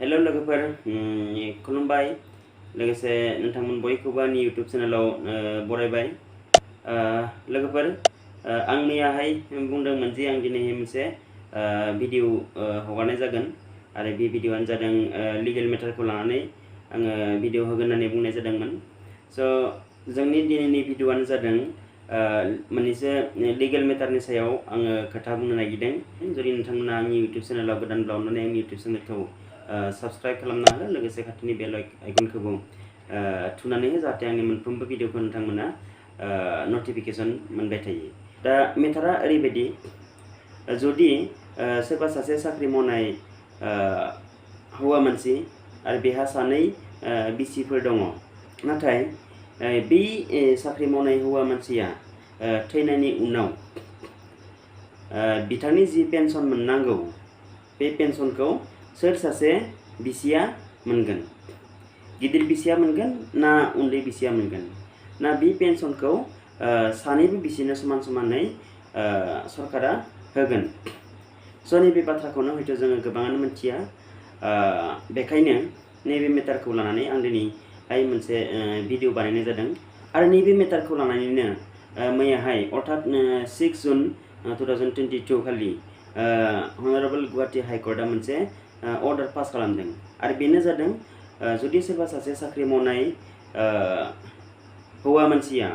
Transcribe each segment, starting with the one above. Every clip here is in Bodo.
हेलो लोगोफोर खुलुमबाय लोगोसे नोंथांमोन बयखौबो आंनि YouTube चेनेलाव बरायबाय लोगोफोर आं मैयाहाय बुंदोंमोन जे आं दिनैहाय मोनसे भिडिअ हगारनाय जागोन आरो बे भिडिअआनो जादों लिगेल मेटारखौ लानानै आङो भिडिअ होगोन होननानै बुंनाय जादोंमोन स' जोंनि दिनैनि भिडिअआनो जादों मोननैसो लिगेल मेटारनि सायाव आङो खोथा बुंनो नागिरदों जुदि नोंथांमोना आंनि YouTube चेनेलाव गोदानब्ला अन्नानै आंनि YouTube चेनेलखौ सब्सक्राइब खालामना हो लोगोसे खाथिनि बेल आइकनखौबो थुनानै हो जाहाथे आंनि मोनफ्रोमबो भिडिअखौ नोंथांमोना नटिफिकेसन मोनबाय थायो। दा मेटारा ओरैबायदि जुदि सोरबा सासे साख्रि मावनाय हौवा मानसि आरो बेहा सानै बिसिफोर दङ नाथाय बे साख्रि मावनाय हौवा मानसिया थैनायनि उनाव बिथांनि जि पेन्सन मोननांगौ बे पेन्सनखौ सोर सासे बिसिया मोनगोन गिदिर बिसिया मोनगोन ना उन्दै बिसिया मोनगोन ना बे पेन्सनखौ सानैबो बिसिनो समान समानै सरकारा होगोन स' नैबे बाथ्राखौनो हयथ' जोङो गोबाङानो मिथिया बेखायनो नैबे मेटारखौ लानानै आं दिनैहाय मोनसे भिडिअ बानायनाय जादों आरो नैबे मेटारखौ लानानैनो मैयाहाय अर्थात 6 जुन 2022 खालि हनारेबल गुवाहाटी हाइकर्टआ मोनसे अर्डार पास खालामदों आरो बेनो जादों जुदि सोरबा सासे साख्रि मावनाय हौवा मानसिया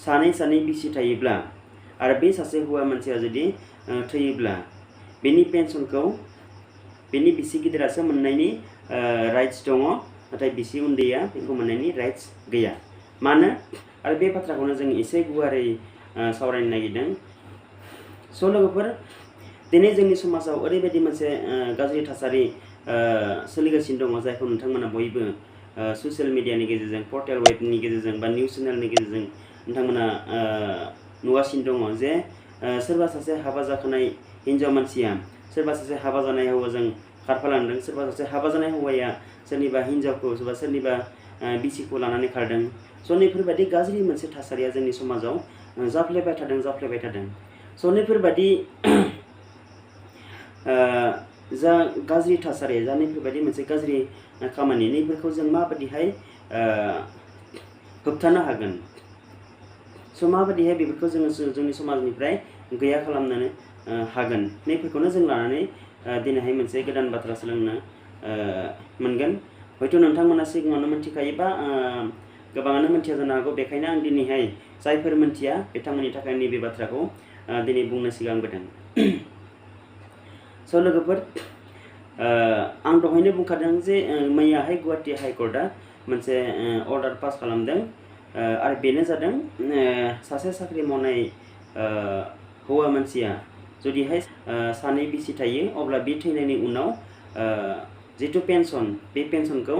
सानै बिसि थायोब्ला आरो बे सासे हौवा मानसिया जुदि थैयोब्ला बेनि पेन्सनखौ बेनि बिसि गिदिरासो मोननायनि राइट्स दङ नाथाय बिसि उन्दैया बेखौ मोननायनि राइट्स गैया मानो आरो बे बाथ्राखौनो जों एसे गुवारै सावरायनो नागिरदों स' लोगोफोर दिनै जोंनि समाजाव ओरैबायदि मोनसे गाज्रि थासारि सोलिगासिनो दङ जायखौ नोंथांमोना बयबो ससियेल मिडियानि गेजेरजों पर्टेल वेबनि गेजेरजों बा निउस चेनेलनि गेजेरजों नोंथांमोना नुगासिनो दङ जे सोरबा सासे हाबा जाखानाय हिन्जाव मानसिया सोरबा सासे हाबा जानाय हौवाजों खारफालांदों सोरबा सासे हाबा जानाय हौवाया सोरनिबा हिन्जावखौ सोरबा सोरनिबा बिसिखौ लानानै खारदों स' नैफोरबायदि गाज्रि मोनसे थासारिया जोंनि समाजाव जाफ्लेबाय थादों स' नैफोरबायदि जा गाज्रि थासारि जा नैफोरबायदि मोनसे गाज्रि खामानि नैफोरखौ जों माबायदिहाय होबथानो हागोन स' माबायदिहाय बेफोरखौ जोङो जोंनि समाजनिफ्राय गैया खालामनो हागोन नैफोरखौनो जों लानानै दिनैहाय मोनसे गोदान बाथ्रा सोलोंनो मोनगोन हयथ' नोंथांमोना सिगाङावनो मिथिखायोबा गोबाङानो मिथिया जानो हागौ बेखायनो आं दिनैहाय जायफोर मिथिया बिथांमोननि थाखाय नैबे बाथ्राखौ दिनै बुंनो सिगांबोदों स' लोगोफोर आं दहायनो बुंखादों जे मैयाहाय गुवाहाटी हाइकर्टआ मोनसे अर्डार पास खालामदों आरो बेनो जादों सासे साख्रि मावनाय हौवा मानसिया जुदिहाय सानै बिसि थायो अब्ला बे थैनायनि उनाव जिथु पेन्सन बे पेन्सनखौ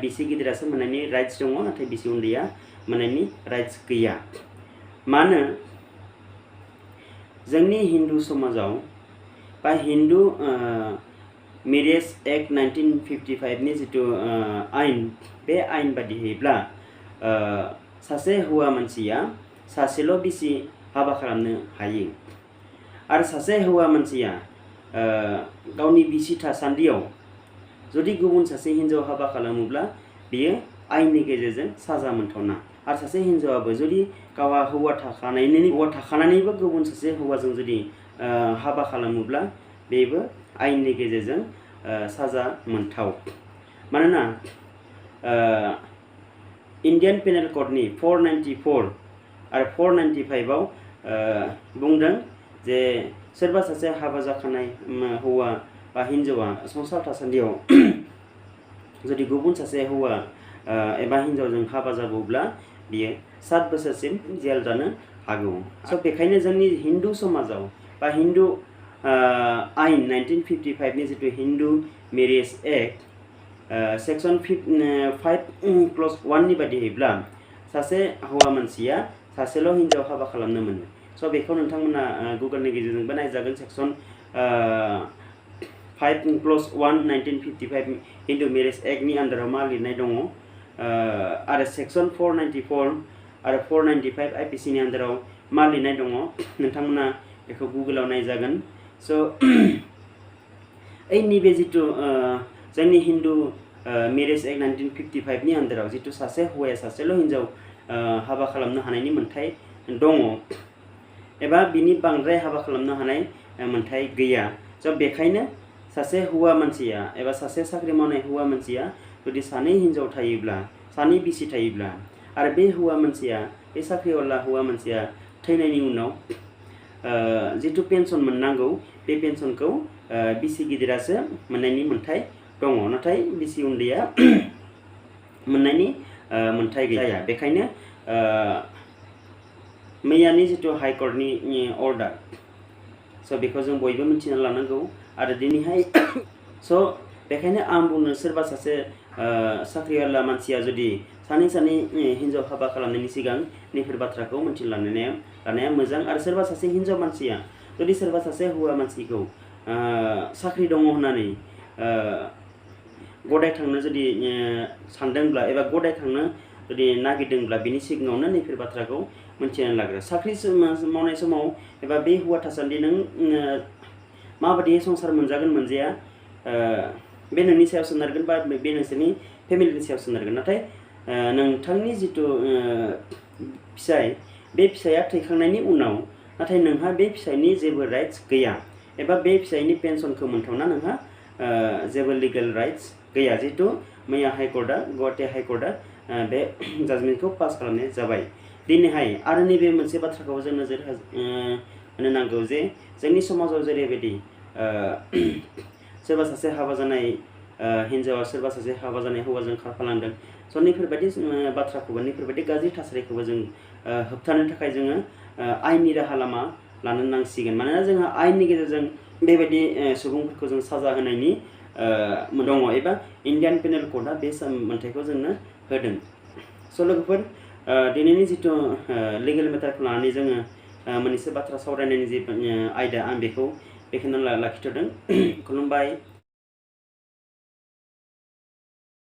बिसि गिदिरासो मोननायनि राइट्स दङ नाथाय बिसि उन्दैया मोननायनि राइट्स गैया मानो जोंनि हिन्दु समाजाव बा हिन्दु मेरिज एक्ट 1955 नि जिथु आइन बे आइन बादियैब्ला सासे हौवा मानसिया सासेल' बिसि हाबा खालामनो हायो आरो सासे हौवा मानसिया गावनि बिसि थासान्दियाव जुदि गुबुन सासे हिन्जाव हाबा खालामोब्ला बियो आइननि गेजेरजों साजा मोनथावना आरो सासे हिन्जावाबो जुदि गावहा हौवा थाखानानैबो गुबुन सासे हौवाजों जुदि हाबा खालामोब्ला बेबो आइननि गेजेरजों साजा मोनथाव मानोना इन्डियान पेनेल क'डनि 494 आरो 495 आव बुंदों जे सोरबा सासे हाबा जाखानाय हौवा बा हिन्जावा संसार थासान्दियाव जुदि गुबुन सासे हौवा एबा हिन्जावजों हाबा जाबावब्ला बियो 7 बोसोरसिम जेल जानो हागौ स' बेखायनो जोंनि हिन्दु समाजाव बा हिन्दु आइन 1955 नि जिथु हिन्दु मेरिज एक्ट सेक्सन 5+1 नि बादियैब्ला सासे हौवा मानसिया सासेल' हिन्जाव हाबा खालामनो मोनो स' बेखौ नोंथांमोना गुगोलनि गेजेरजोंबो नायजागोन सेक्सन 5+1 1955 हिन्दु मेरिज एक्टनि आन्दाराव मा लिरनाय दङ आरो सेक्सन 494 आरो 495 IPC नि आन्दाराव मा लिरनाय दङ नोंथांमोना बेखौ गुगोलाव नायजागोन स' नैबे जिथु जोंनि हिन्दु मेरेज एक्ट 1955 नि आन्दाराव जितु सासे हौवाया सासेल' हिन्जाव हाबा खालामनो हानायनि मोन्थाय दङ एबा बिनि बांद्राय हाबा खालामनो हानाय मोन्थाय गैया। स' बेखायनो सासे हौवा मानसिया एबा सासे साख्रि मावनाय हौवा मानसिया जुदि सानै हिन्जाव थायोब्ला सानै बिसि थायोब्ला आरो बे हौवा मानसिया बे साख्रिवाला हौवा मानसिया थैनायनि उनाव जितु पेन्सन मोननांगौ बे पेन्सनखौ बिसि गिदिरासो मोननायनि मोन्थाय दङ, नाथाय बिसि उन्दैया मोननायनि मोन्थाय गैया। बेखायनो मैयानि जितु हाइकर्टनि अर्डार, स' बेखौ जों बयबो मिथिना लानांगौ आरो दिनैहाय स' बेखायनो आं बुंनो सोरबा सासे साख्रिवाला मानसिया जुदि सानै हिन्जाव हाबा खालामनायनि सिगां नैफोर बाथ्राखौ मिन्थिना लानाया मोजां। आरो सोरबा सासे हिन्जाव मानसिया जुदि सोरबा सासे हौवा मानसिखौ साख्रि दङ होननानै गदायखांनो जुदि सानदोंब्ला एबा गदायखांनो जुदि नागिरदोंब्ला बिनि सिगाङावनो नैफोर बाथ्राखौ मिन्थिना लाग्रो। साख्रि मावनाय समाव एबा बे हौवा थासान्दि नों माबायदि संसार मोनजागोन मोनजाया बे नोंनि सायाव सोनारगोन बा बे नोंसोरनि फेमिलिनि सायाव सोनारगोन। नाथाय नोंथांनि जितु फिसाय, बे फिसाया थैखांनायनि उनाव नाथाय नोंहा बे फिसायनि जेबो राइट्स गैया एबा बे फिसायनि पेन्सनखौ मोनथावना नोंहा जेबो लिगेल राइट्स गैया। जितु मैया हाइकर्टआ गुवाहाटि हाइकर्टआ बे जाजमेन्टखौ पास खालामनाय जाबाय। दिनैहाय आरो नैबे मोनसे बाथ्राखौ जों नोजोर होनो नांगौ जे जोंनि समाजाव जेरैबायदि सोरबा सासे हाबा जानाय हिन्जावा सोरबा सासे हाबा जानाय हौवाजों खारफालांदों। स' नैफोरबायदि बाथ्राखौबो नैफोरबायदि गाज्रि थासारिखौबो जों होबथानो थाखाय जोङो आयेननि राहा लामा लानो नांसिगोन। मानोना जोंहा आयेननि गेजेरजों बेबायदि सुबुंफोरखौ जों साजा होनायनि दङ एबा इण्डियान पेनेल कर्डआ बे मोन्थायखौ जोंनो होदों। स' लोगोफोर, दिनैनि जितु लिगेल मेटारखौ लानानै जोङो मोननैसो बाथ्रा सावरायनायनि जि आयदा, आं बेखौ बेखिनियाव लाखिथ'दों। खुलुमबाय।